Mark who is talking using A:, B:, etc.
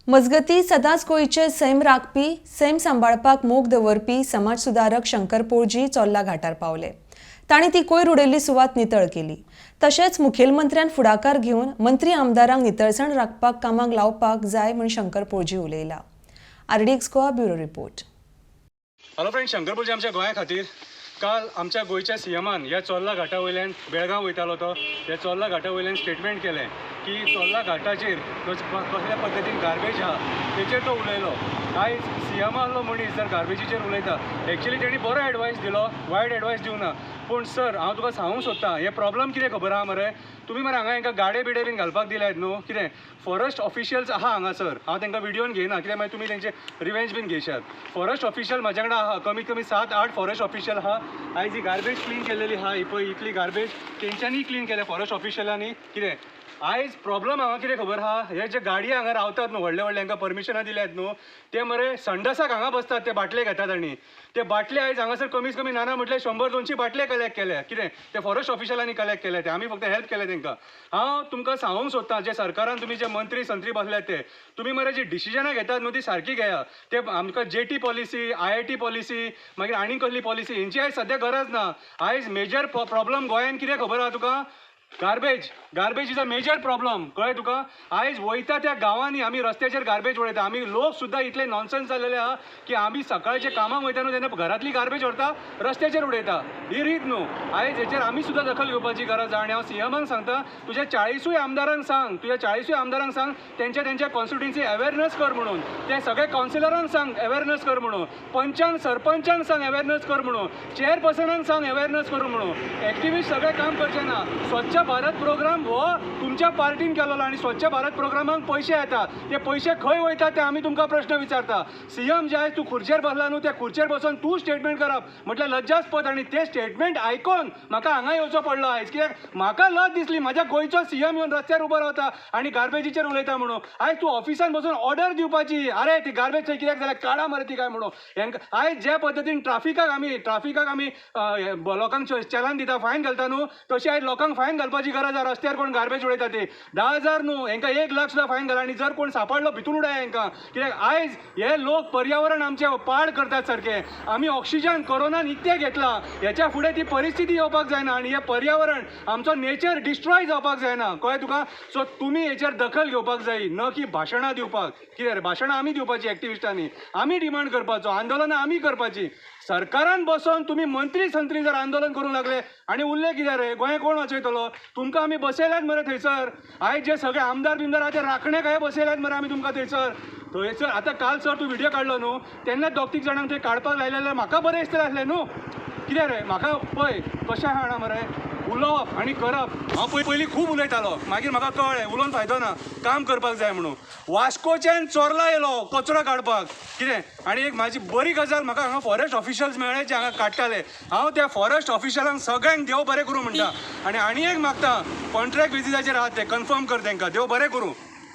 A: मजगतीं, सदांच गोंयचे सैम राखपी, सैम सांबाळपाक मोग दवरपी समाज सुदारक शंकर पोळजी चोर्ला घाटार पावले. तांणी ती कोयर उडयल्ली सुवात नितळ केली. तशेंच मुखेलमंत्र्यान फुडाकार घेवन मंत्री आमदारांक नितळसाण राखपाक कामाक लावपाक जाय म्हूण Shankar Polji उलयला. RDX Goa, bureau report.
B: Hello friend, Shankar Polji आमच्या गोंया खातीर. काल आमच्या गोंयच्या सीएमान ह्या चोर्ला घाटा वयल्यान बेळगांव वयतालो तो, ह्या चोर्ला घाटा वयल्यान स्टेटमेंट केलें की चोर्ला घाटाचेर कसल्या पद्दतीन गार्बेज आहा तेचेर तो उलयलो. आयज सीएम आहलो मनीस जर गार्बेजीचेर उलयता, एक्चुली तेणी बरो एडवायस दिलो, वायट एडवायस दिवना. पूण सर, हांव तुका सांगूंक सोदतां, हे प्रॉब्लम कितें खबर आहा मरे? तुमी मरे हांगा हांकां गाडे बिडे बीन घालपाक दिल्यात न्हू. कितें फॉरेस्ट ऑफिशियल्स आहा हांगासर, हांव तांकां विडियोन घेयना, कित्याक मागीर तुमी तेंचे रिवेंज बीन घेयशात. फॉरेस्ट ऑफिशियल म्हाज्या कडेन आहा, कमीत कमी 7-8 फॉरेस्ट ऑफिशियल आहा. आयज ही गार्बेज क्लीन केलेली आहा, ही पळय इतली गार्बेज तेंच्यांनी क्लीन केल्या, फॉरेस्ट ऑफिशियलांनी. कितें आयज प्रॉब्लम हांगा कितें खबर आहा? हे जे गाडये हांगा रावतात न्हू, व्हडले व्हडले, हांकां परमिशनां दिल्यात न्हू, ते मरे संडासाक हांगा बसतात, ते बाटले घेतात. आनी ते बाटले आयज हांगासर कमीत कमी नाना म्हटल्यार 100-200 बाटले कलेक्ट केल्या. कितें ते फॉरेस्ट ऑफिशियलांनी कलेक्ट केल्या, ते आमी फक्त हेल्प केले तांकां. हांव तुमकां सांगूंक सोदतां, जे सरकारान तुमी जे मंत्री संत्री बसल्यात, ते तुमी मरे जी डिसिजनां घेतात न्हू ती सारकी घेया. ते आमकां jetty policy, IIT policy, मागीर आनी कसली पॉलिसी, हेंची आयज सद्या गरज ना. आयज मेजर प्रॉब्लम गोंयान कितें खबर आहा तुका? Garbage. Garbage is a major problem, कळ्ळें तुका? आयज वयता त्या गांवांनी आमी रस्त्याचेर गार्बेज उडयता. आमी लोक सुद्दां इतले नॉनसन्स जाल्लेले आहा की आमी सकाळचे कामाक वयता न्हू तेन्ना घरांतली गार्बेज व्हरता, रस्त्याचेर उडयता. ही रीत न्हू. आयज हेचेर आमी सुद्दां दखल घेवपाची गरज आहा. आनी हांव सीएमाक सांगता, तुज्या 40ूय आमदारांक सांग, तुज्या 40ूय आमदारांक सांग, तेंच्या तेंच्या कॉन्स्टिट्युएन्सी अवेरनस कर म्हणून. ते सगळे कावन्सिलरांक सांग अवेरनस कर म्हणून, पंचांक सरपंचांक सांग अवेरनस कर म्हणून, चेअरपर्सनांक सांग अवेरनस करूं म्हणून. एक्टिविस्ट सगळे काम करचे ना. स्वच्छ भारत प्रोग्राम हो तुमच्या पार्टीन केलेलो आनी स्वच्छ भारत प्रोग्रामाक पयशे येता, ते पयशे खंय वयता ते आमी तुमकां प्रश्न विचारता. सीएम जे आयज तूं खुर्चेर बसला न्हू, त्या खुर्चेर बसून तूं स्टेटमेंट करप म्हटल्यार लज्जास्पद. आनी ते स्टेटमेंट आयकोन म्हाका हांगा येवचो पडलो आयज, कित्याक म्हाका लज दिसली, म्हाज्या गोंयचो सीएम येवन रस्त्यार उबो रावता आनी गार्बेजीचेर उलयता म्हणून. आयज तूं ऑफिसान बसून ऑर्डर दिवपाची, अरे ती गार्बेज थंय कित्याक जाल्यार काडा मरे ती काय म्हणून. हेंकां आयज जे पद्दतीन ट्राफिकाक आमी लोकांक चलान दिता, फायन घालता न्हू, तशी आयज लोकांक फायन घालपाची गरज आहा. रस्त्यार कोण गार्बेज उडयता ते 10,000 न्हू, हेंकां 1 लाख सुद्दां फायन घाला. आनी जर कोण सापडलो, भितून उडया हेंकां, कित्याक आयज हे लोक पर्यावरण आमचें पाड करतात सारकें. आमी ऑक्सिजन कोरोनान इतकें घेतलां, हेच्या फुडें ती परिस्थिती येवपाक जायना आनी हें पर्यावरण आमचो नेचर डिस्ट्रॉय जावपाक जायना, कळ्ळें तुका? सो तुमी हेचेर दखल घेवपाक जाय, न की भाशणां दिवपाक. कितें रे, भाशणां आमी दिवपाची, एक्टिविस्टांनी आमी डिमांड करपाचो, आंदोलनां आमी करपाची. सरकारान बसोन तुमी मंत्री संत्री जर आंदोलन करूंक लागले आनी उरले कितें रे? गोंय कोण वाचयतलो? तुमकां आमी बसयल्यात मरे थंयसर. आयज जे सगळे आमदार बिमदार आहा ते राखणे काय बसयल्यात मरे आमी तुमकां थंयसर थंयसर. आतां काल सर तूं व्हिडियो काडलो न्हू, तेन्ना दोग तीग जाणांक थंय काडपाक लायलें जाल्यार म्हाका बरें दिसतलें आसलें न्हू. कितें रे, म्हाका पळय कशें आहा जाणा मरे, उलोवप आनी करप. हांव पळय पयलीं खूब उलयतालो, मागीर म्हाका कळ्ळें उलोवन फायदो ना, काम करपाक जाय म्हणून. वास्कोच्यान चोर्ला येयलो कचरो काडपाक. कितें आनी एक म्हाजी बरी गजाल, म्हाका हांगा फॉरेस्ट ऑफिशियल्स मेळ्ळे जे हांगा काडटाले. हांव त्या फॉरेस्ट ऑफिशियलांक सगळ्यांक देव बरें करूं म्हणटा. आनी आनी एक मागता, कॉन्ट्रॅक्ट बेजिसाचेर आहात ते कन्फर्म कर तांकां. देव बरें करूं.